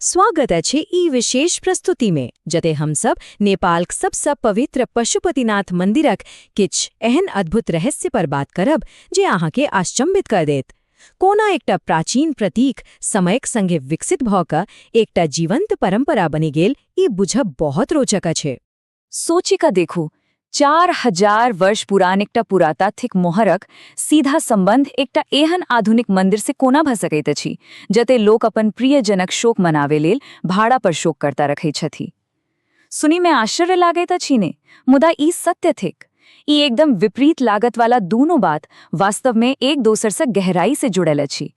स्वागत अछि ई विशेष प्रस्तुतिमे, जतय हमसब नेपालक सबसँ पवित्र पशुपतिनाथ मंदिरक किछु एहन अद्भुत रहस्य पर बात करब जे अहाँके आश्चम्भित कर देत। कोना एकटा प्राचीन प्रतीक समयक संगे विकसित भऽ कऽ एकटा जीवंत परंपरा बनि गेल, ई बुझब बहुत रोचक अछि। सोचि कऽ देखू, 4000 वर्ष पुरान एकटा पुरातात्विक मोहरक सीधा संबंध एकटा एहन आधुनिक मंदिर से कोना भऽ सकैत अछि, जतय लोक अपन प्रियजनक शोक मनावे लेल भाड़ा पर शोककर्ता रखैत छथि। सुनीमे आश्चर्य लागैत अछि ने? मुदा ई सत्य थिक। ई एकदम विपरीत लागत वाला दूनू बात वास्तवमे एक दोसर से गहराई से जुड़ल अछि।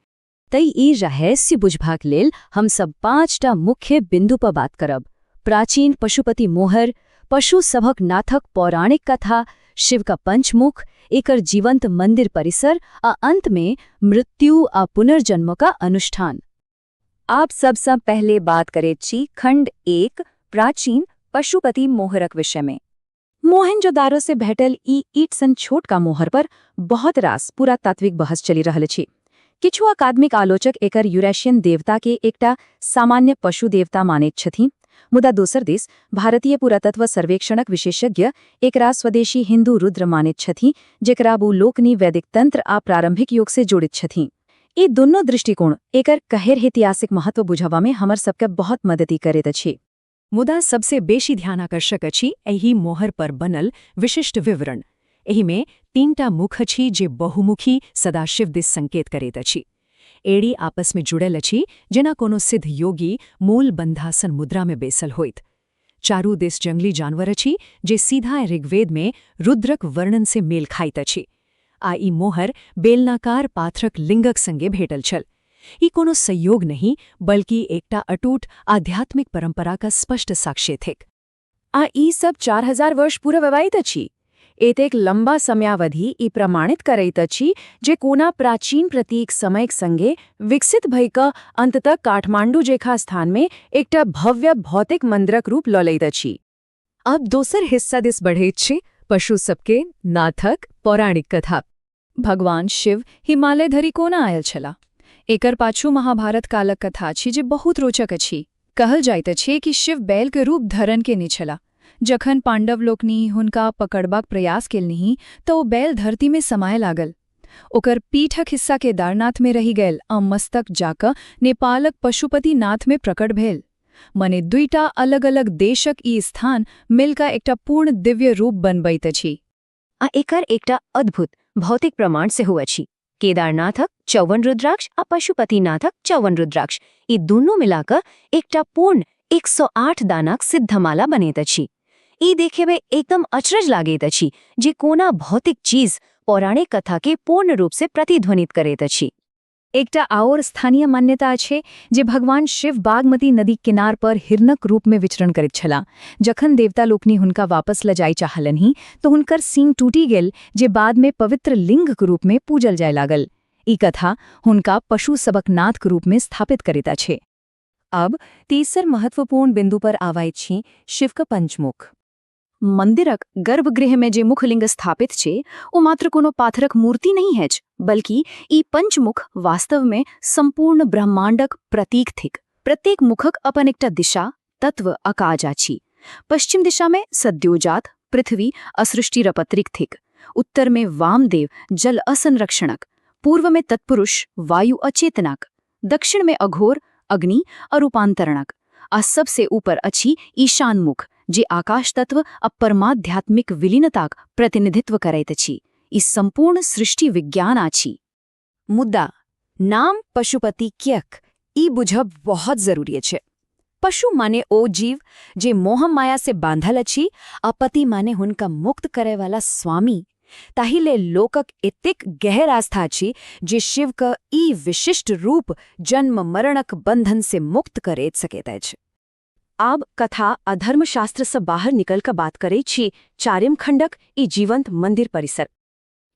तै ई रहस्य बुझबाक लेल हमसब 5टा मुख्य बिंदु पर बात करब। प्राचीन पशुपति मोहर, पशु सभक नाथक पौराणिक कथा, शिव का पंचमुख, एकर जीवंत मंदिर परिसर आ अंत में मृत्यु आ पुनर्जन्म का अनुष्ठान। आप सबसँ पहले बात करैत छी खंड 1, प्राचीन पशुपति मोहरक विषयमे। मोहनजोदारो से भेटल ई ईट सन छोटका मोहर पर बहुत रास पुरातात्विक बहस चलि रहल अछि। किछु अकादमिक आलोचक एकर यूरेशियन देवता के एकटा सामान्य पशु देवता मानैत छथिन, मुदा दोसर दिस भारतीय पुरातत्व सर्वेक्षणक विशेषज्ञ एकरा स्वदेशी हिंदू रुद्र मानैत छथिन, जेकरा वो लोकनि वैदिक तंत्र आ प्रारंभिक युग से जोड़ित छथिन। ई दुनू दृष्टिकोण एकर गहीर ऐतिहासिक महत्व बुझबा में हमर सबके बहुत मदति करैत अछि। मुदा सबसे बेसी ध्यानाकर्षक अछि एहि मोहर पर बनल विशिष्ट विवरण। एहिमे 3टा मुख अछि, जे बहुमुखी सदाशिव दिस संकेत करैत अछि। एड़ी आपसमे जुड़ल अछि, जेना कोनो सिद्ध योगी मूल बंधासन मुद्रामे बैसल होइत। चारू दिस जंगली जानवर अछि, जे सीधा ऋग्वेद में रुद्रक वर्णन से मेल खाइत अछि। आ ई मोहर बेलनाकार पाथरक लिंगक संगे भेटल छल। ई कोनो संयोग नहि, बल्कि एकटा अटूट आध्यात्मिक परंपरा का स्पष्ट साक्ष्य थिक। आ ई सब 4000 वर्ष पूर्व अबैत अछि। एतेक लंबा समयावधि ई प्रमाणित करैत अछि जे कोना प्राचीन प्रतीक समयक संगे विकसित भइ कऽ अंततः काठमांडू जेखा स्थानमे एकटा भव्य भौतिक मंदिरक रूप लऽ लैत अछि। अब दोसर हिस्सा दिस बढ़ैत छी, पशु सबके नाथक पौराणिक कथा। भगवान शिव हिमालय धरि कोना आयल छला, एकर पाछू महाभारत कालक कथा अछि, जे बहुत रोचक अछि। कहल जाइत अछि कि शिव बैल के रूप धरण केने छला। जखन पांडव लोकनि हुनका पकड़बाक प्रयास केलन्हि, तऽ ओ बैल धरती में समाय लागल। ओकर पीठक हिस्सा केदारनाथ में रहि गेल आ मस्तक जाकऽ नेपालक पशुपतिनाथ में प्रकट भेल। मने दुईटा अलग अलग देशक ई स्थान मिलकऽ एकटा पूर्ण दिव्य रूप बनबैत अछि। आ एकर एकटा अद्भुत भौतिक प्रमाण सेहो अछि। केदारनाथक 54 रुद्राक्ष आ पशुपतिनाथक 54 रुद्राक्ष, ई दुनू मिलाकऽ एकटा पूर्ण 108 दानाक सिद्धमाला बनैत अछि। ई देखेमे एकदम अचरज लागैत अछि जे कोना भौतिक चीज पौराणिक कथा के पूर्ण रूप से प्रतिध्वनित करैत अछि। एकटा आओर स्थानीय मान्यता अछि जे भगवान शिव बागमती नदीक किनार पर हिरणक रूप में विचरण करैत छलाह। जखन देवता लोकनि हुनका वापस ल जाय चाहलन्हि, तऽ हुनकर सींग टूटि गेल, जे बाद में पवित्र लिंगक रूप में पूजल जाय लागल। ई कथा हुनका पशु सबक नाथक रूप में स्थापित करैत अछि। अब तेसर महत्वपूर्ण बिंदु पर आवाइत छी, शिव का पंचमुख। मंदिरक गर्भगृह में जे मुखलिंग स्थापित छै, ओ मात्र कोनो पाथरक मूर्ति नहीं है, बल्कि ई पंचमुख वास्तव में संपूर्ण ब्रह्मांडक प्रतीक थिक। प्रत्येक मुखक अपन एकटा दिशा, तत्व आ काज अछि। पश्चिम दिशा में सद्योजात, पृथ्वी आ सृष्टि थिक। उत्तर में वामदेव, जल असंरक्षणक। पूर्व में तत्पुरुष, वायु अचेतनक। दक्षिण में अघोर, अग्नि आ रूपांतरणक। आ सबसे ऊपर अछि ईशान मुख, जे आकाश तत्व आ परमाध्यात्मिक विलीनताक प्रतिनिधित्व करैत अछि। ई संपूर्ण सृष्टि विज्ञान अछि। मुदा नाम पशुपति कियक, ई बुझब बहुत जरूरी अछि। पशु माने ओ जीव जे मोह माया से बांधल अछि, आ पति माने हुनका मुक्त करे वाला स्वामी। ताहि लेल लोकक एतेक गहर आस्था अछि जे शिव क ई विशिष्ट रूप जन्म मरणक बंधन से मुक्त करैत सकैत अछि। आब कथा आ धर्मशास्त्र से बाहर निकल कऽ बात करै छी चारिम खंडक, ई जीवंत मंदिर परिसर।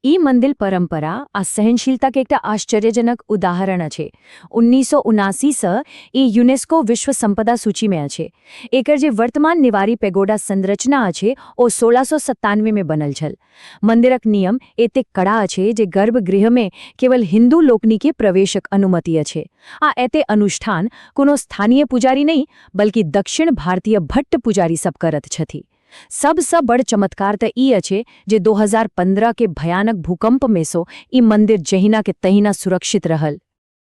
ई मंदिर परंपरा आ सहनशीलता के एकटा आश्चर्यजनक उदाहरण अछि। 1979 सँ ई यूनेस्को विश्व संपदा सूची में अछि। एकर जे वर्तमान निवारी पेगोडा संरचना अछि, ओ 1697 में बनल छल। मंदिरक नियम एतेक कड़ा अछि जे गर्भगृह में केवल हिंदू लोकनि के प्रवेशक अनुमति अछि आ एते अनुष्ठान कोनो स्थानीय पुजारी नहि, बल्कि दक्षिण भारतीय भट्ट पुजारी सब करत छथि। सबसँ बड़ चमत्कार तऽ ई अछि जे 2015 के भयानक भूकंप में सो ई मंदिर जहिना के तहिना सुरक्षित रहल।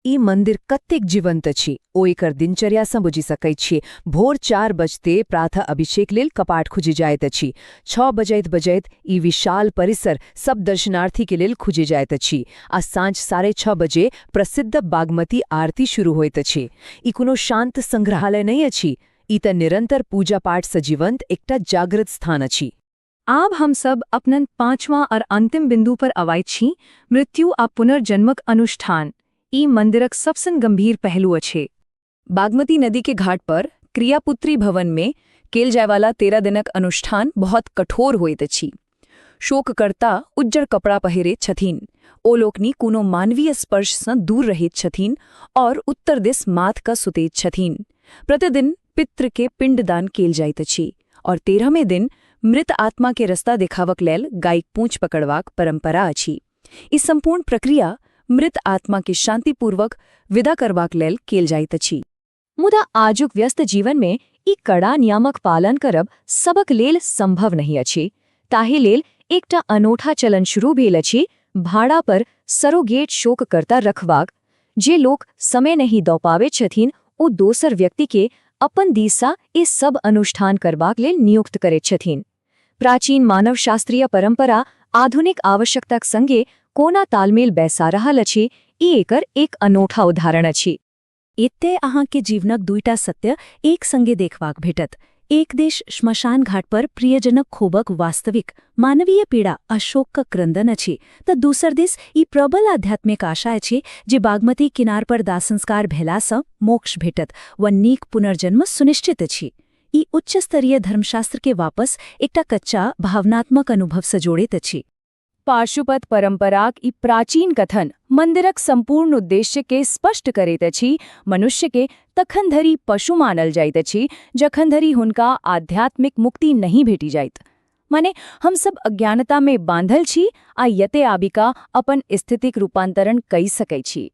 ई मंदिर कतेक जीवंत अछि, ओ एकर दिनचर्यासँ बुझि सकैत छी। भोर 4 बजते प्रातः अभिषेक लेल कपाट खुजि जाइत अछि। 6 बजैत बजैत ई विशाल परिसर सब दर्शनार्थी के लेल खुजि जाइत अछि आ साँझ 6:30 बजे प्रसिद्ध बागमती आरती शुरू होइत अछि। ई कोनो शांत संग्रहालय नहि अछि, ई तऽ निरंतर पूजा पाठ सँ जीवंत एकटा जागृत स्थान अछि। आब हम सब अपनन पांचवां और अंतिम बिंदु पर अवाइत छी, मृत्यु आ पुनर्जन्मक अनुष्ठान। ई मंदिरक सबसँ गंभीर पहलू अछि। बागमती नदी के घाट पर क्रियापुत्री भवन में केल जायवाला 13 दिनक अनुष्ठान बहुत कठोर होइत अछि। शोककर्ता उज्जर कपड़ा पहिरे छथिन, ओ लोकनि कोनो मानवीय स्पर्शसँ दूर रहैत छथिन और उत्तर दिस माथ क सुतैत छथिन। प्रतिदिन पितृ के पिंडदान केल जाइत अछि और 13वें दिन मृत आत्मा के रास्ता देखावक लेल गायक पूँछ पकड़बाक परंपरा अछि। ई संपूर्ण प्रक्रिया मृत आत्मा के शांतिपूर्वक विदा करबाक लेल केल जाइत अछि। मुदा आजुक व्यस्त जीवन में ई कड़ा नियमक पालन करब सबक लेल संभव नहि अछि। ताहि लेल एकटा अनोठा चलन शुरू भेल अछि, भाड़ा पर सरोगेट शोककर्ता रखबाक। जे लोक समय नहि दऽ पाबै छथिन, ओ दोसर व्यक्ति के अपन दिशा ई सब अनुष्ठान करबाक लेल नियुक्त करैत छथिन। प्राचीन मानवशास्त्रीय परंपरा आधुनिक आवश्यकताक संगे कोना तालमेल बैसा रहल अछि, ई एकर एक अनोठा उदाहरण अछि। एतय अहाँके जीवनक दुईटा सत्य एक संगे देखबाक भेटत। एक देश श्मशान घाट पर प्रियजनक खोबक वास्तविक मानवीय पीड़ा आ शोकक क्रंदन अछि, तऽ दोसर दिस ई प्रबल आध्यात्मिक आशा अछि जे बागमती किनार पर दाह संस्कार भेलासँ मोक्ष भेटत व नीक पुनर्जन्म सुनिश्चित अछि। ई उच्च स्तरीय धर्मशास्त्र के वापस एकटा कच्चा भावनात्मक अनुभव सँ जोड़ैत अछि। पाशुपत परंपराक ई प्राचीन कथन मंदिरक संपूर्ण उद्देश्य के स्पष्ट करैत अछि। मनुष्य के तखन धरि पशु मानल जाइत अछि, जखन धरि हुनका आध्यात्मिक मुक्ति नहि भेटि जाइत। माने हम सब अज्ञानता में बांधल छी आ यते आबिका अपन स्थितिक रूपांतरण कई सकै छी।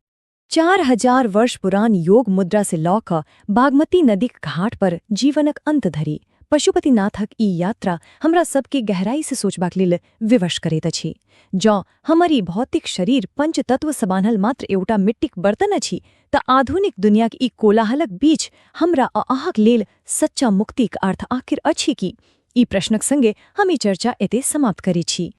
4000 वर्ष पुरान योग मुद्रा से लऽ कऽ बागमती नदीक घाट पर जीवनक अंत धरि पशुपतिनाथक ई यात्रा हमरा सबके गहराई से सोचबाक लेल विवश करैत अछि। जँ हमर ई भौतिक शरीर पंचतत्व सँ बान्हल मात्र एगोटा मिट्टीक बर्तन अछि, तऽ आधुनिक दुनियाक ई कोलाहलक बीच हमरा आ अहाँक लेल सच्चा मुक्तिक अर्थ आखिर अछि की? ई प्रश्नक संगे हम ई चर्चा एते समाप्त करै छी।